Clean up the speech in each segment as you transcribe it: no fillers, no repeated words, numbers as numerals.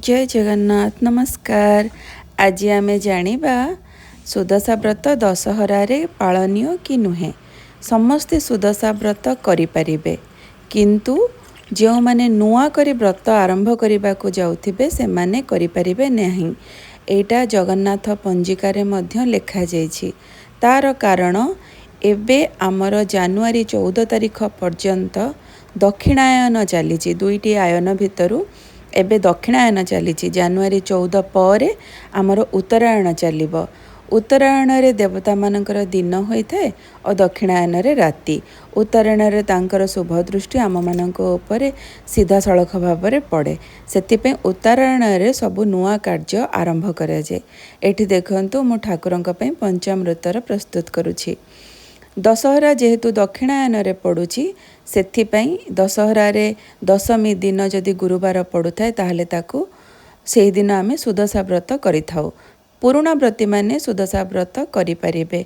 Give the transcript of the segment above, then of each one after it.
ଜୟ ଜଗନ୍ନାଥ, ନମସ୍କାର। ଆଜି ଆମେ ଜାଣିବା ସୁଦଶା ବ୍ରତ ଦଶହରାରେ ପାଳନୀୟ କି ନୁହେଁ। ସମସ୍ତେ ସୁଦଶା ବ୍ରତ କରିପାରିବେ, କିନ୍ତୁ ଯେଉଁମାନେ ନୂଆ କରି ବ୍ରତ ଆରମ୍ଭ କରିବାକୁ ଯାଉଥିବେ ସେମାନେ କରିପାରିବେ ନାହିଁ। ଏଇଟା ଜଗନ୍ନାଥ ପଞ୍ଜିକାରେ ମଧ୍ୟ ଲେଖାଯାଇଛି। ତାର କାରଣ, ଏବେ ଆମର ଜାନୁଆରୀ 14 ତାରିଖ ପର୍ଯ୍ୟନ୍ତ ଦକ୍ଷିଣାୟନ ଚାଲିଛି। ଦୁଇଟି ଆୟନ ଭିତରୁ ଏବେ ଦକ୍ଷିଣାୟନ ଚାଲିଛି। ଜାନୁଆରୀ 14 ପରେ ଆମର ଉତ୍ତରାୟଣ ଚାଲିବ। ଉତ୍ତରାୟଣରେ ଦେବତାମାନଙ୍କର ଦିନ ହୋଇଥାଏ ଓ ଦକ୍ଷିଣାୟନରେ ରାତି। ଉତ୍ତରାୟଣରେ ତାଙ୍କର ଶୁଭ ଦୃଷ୍ଟି ଆମମାନଙ୍କ ଉପରେ ସିଧାସଳଖ ଭାବରେ ପଡ଼େ। ସେଥିପାଇଁ ଉତ୍ତରାୟଣରେ ସବୁ ନୂଆ କାର୍ଯ୍ୟ ଆରମ୍ଭ କରାଯାଏ। ଏଠି ଦେଖନ୍ତୁ, ମୁଁ ଠାକୁରଙ୍କ ପାଇଁ ପଞ୍ଚାମୃତର ପ୍ରସ୍ତୁତ କରୁଛି। ଦଶହରା ଯେହେତୁ ଦକ୍ଷିଣାୟନରେ ପଡ଼ୁଛି, ସେଥିପାଇଁ ଦଶହରାରେ ଦଶମୀ ଦିନ ଯଦି ଗୁରୁବାର ପଡ଼ୁଥାଏ, ତାହେଲେ ତାକୁ ସେଇଦିନ ଆମେ ସୁଦଶା ବ୍ରତ କରିଥାଉ। ପୁରୁଣା ବ୍ରତୀମାନେ ସୁଦଶା ବ୍ରତ କରିପାରିବେ,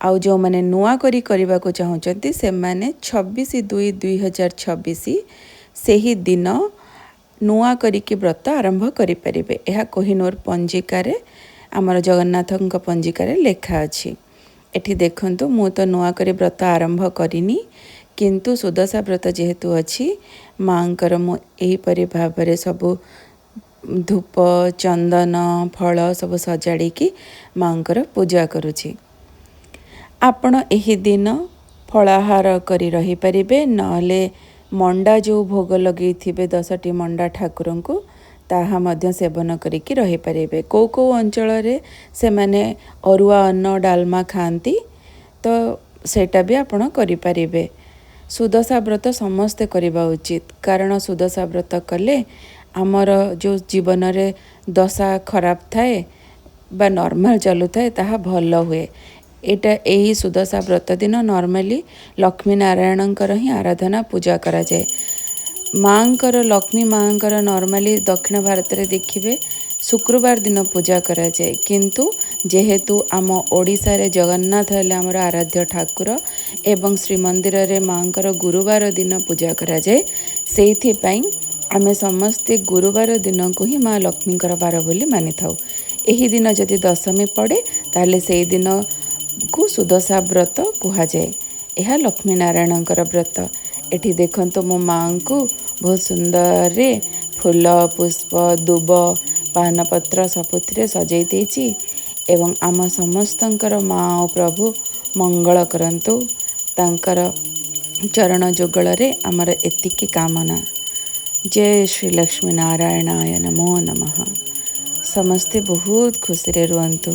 ଆଉ ଯେଉଁମାନେ ନୂଆ କରି କରିବାକୁ ଚାହୁଁଛନ୍ତି ସେମାନେ 26/2/2026 ସେହି ଦିନ ନୂଆ କରିକି ବ୍ରତ ଆରମ୍ଭ କରିପାରିବେ। ଏହା କୋହିନୂର ପଞ୍ଜିକାରେ, ଆମର ଜଗନ୍ନାଥଙ୍କ ପଞ୍ଜିକାରେ ଲେଖା ଅଛି। ଏଠି ଦେଖନ୍ତୁ, ମୁଁ ତ ନୂଆ କରି ବ୍ରତ ଆରମ୍ଭ କରିନି, କିନ୍ତୁ ସୁଦଶା ବ୍ରତ ଯେହେତୁ ଅଛି, ମାଆଙ୍କର ମୁଁ ଏହିପରି ଭାବରେ ସବୁ ଧୂପ, ଚନ୍ଦନ, ଫଳ ସବୁ ସଜାଡ଼ିକି ମାଆଙ୍କର ପୂଜା କରୁଛି। ଆପଣ ଏହି ଦିନ ଫଳାହାର କରି ରହିପାରିବେ, ନହେଲେ ମଣ୍ଡା ଯେଉଁ ଭୋଗ ଲଗେଇଥିବେ, 10ଟି ମଣ୍ଡା ଠାକୁରଙ୍କୁ, ତାହା ମଧ୍ୟ ସେବନ କରିକି ରହିପାରିବେ। କେଉଁ କେଉଁ ଅଞ୍ଚଳରେ ସେମାନେ ଅରୁଆ ଅନ୍ନ ଡାଲମା ଖାଆନ୍ତି, ତ ସେଇଟା ବି ଆପଣ କରିପାରିବେ। ସୁଦଶା ବ୍ରତ ସମସ୍ତେ କରିବା ଉଚିତ, କାରଣ ସୁଦଶା ବ୍ରତ କଲେ ଆମର ଯେଉଁ ଜୀବନରେ ଦଶା ଖରାପ ଥାଏ ବା ନର୍ମାଲ ଚାଲୁଥାଏ, ତାହା ଭଲ ହୁଏ। ଏଇଟା ଏହି ସୁଦଶା ବ୍ରତ ଦିନ ନର୍ମାଲି ଲକ୍ଷ୍ମୀ ନାରାୟଣଙ୍କର ହିଁ ଆରାଧନା ପୂଜା କରାଯାଏ। ମାଆଙ୍କର, ଲକ୍ଷ୍ମୀ ମାଆଙ୍କର ନର୍ମାଲି ଦକ୍ଷିଣ ଭାରତରେ ଦେଖିବେ ଶୁକ୍ରବାର ଦିନ ପୂଜା କରାଯାଏ, କିନ୍ତୁ ଯେହେତୁ ଆମ ଓଡ଼ିଶାରେ ଜଗନ୍ନାଥ ହେଲେ ଆମର ଆରାଧ୍ୟ ଠାକୁର ଏବଂ ଶ୍ରୀମନ୍ଦିରରେ ମାଆଙ୍କର ଗୁରୁବାର ଦିନ ପୂଜା କରାଯାଏ, ସେଇଥିପାଇଁ ଆମେ ସମସ୍ତେ ଗୁରୁବାର ଦିନକୁ ହିଁ ମା ଲକ୍ଷ୍ମୀଙ୍କର ବାର ବୋଲି ମାନିଥାଉ। ଏହି ଦିନ ଯଦି ଦଶମୀ ପଡ଼େ, ତାହେଲେ ସେଇ ଦିନକୁ ସୁଦଶା ବ୍ରତ କୁହାଯାଏ। ଏହା ଲକ୍ଷ୍ମୀ ନାରାୟଣଙ୍କର ବ୍ରତ। ଏଠି ଦେଖନ୍ତୁ, ମୋ ମାଆଙ୍କୁ ବହୁତ ସୁନ୍ଦରରେ ଫୁଲ, ପୁଷ୍ପ, ଦୁବ, ପାନପତ୍ର ସବୁଥିରେ ସଜେଇ ଦେଇଛି ଏବଂ ଆମ ସମସ୍ତଙ୍କର ମା ଓ ପ୍ରଭୁ ମଙ୍ଗଳ କରନ୍ତୁ, ତାଙ୍କର ଚରଣ ଯୁଗଳରେ ଆମର ଏତିକି କାମନା। ଜୟ ଶ୍ରୀ ଲକ୍ଷ୍ମୀ ନାରାୟଣାୟ ନମୋ ନମଃ। ସମସ୍ତେ ବହୁତ ଖୁସିରେ ରୁହନ୍ତୁ।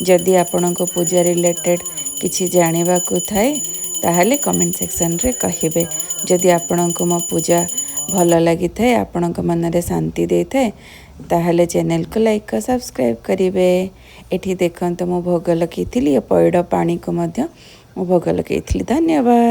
ଯଦି ଆପଣଙ୍କ ପୂଜା ରିଲେଟେଡ଼୍ କିଛି ଜାଣିବାକୁ ଥାଏ, ତାହେଲେ କମେଣ୍ଟ ସେକ୍ସନରେ କହିବେ। ଯଦି ଆପଣଙ୍କୁ ମୋ ପୂଜା ଭଲ ଲାଗିଥାଏ, ଆପଣଙ୍କ ମନରେ ଶାନ୍ତି ଦେଇଥାଏ, ତାହେଲେ ଚ୍ୟାନେଲକୁ ଲାଇକ୍ ଓ ସବସ୍କ୍ରାଇବ୍ କରିବେ। ଏଠି ଦେଖନ୍ତୁ, ମୁଁ ଭୋଗ ଲଗେଇଥିଲି। ଏ ପଇଡ଼ ପାଣିକୁ ମଧ୍ୟ ମୁଁ ଭୋଗ ଲଗେଇଥିଲି। ଧନ୍ୟବାଦ।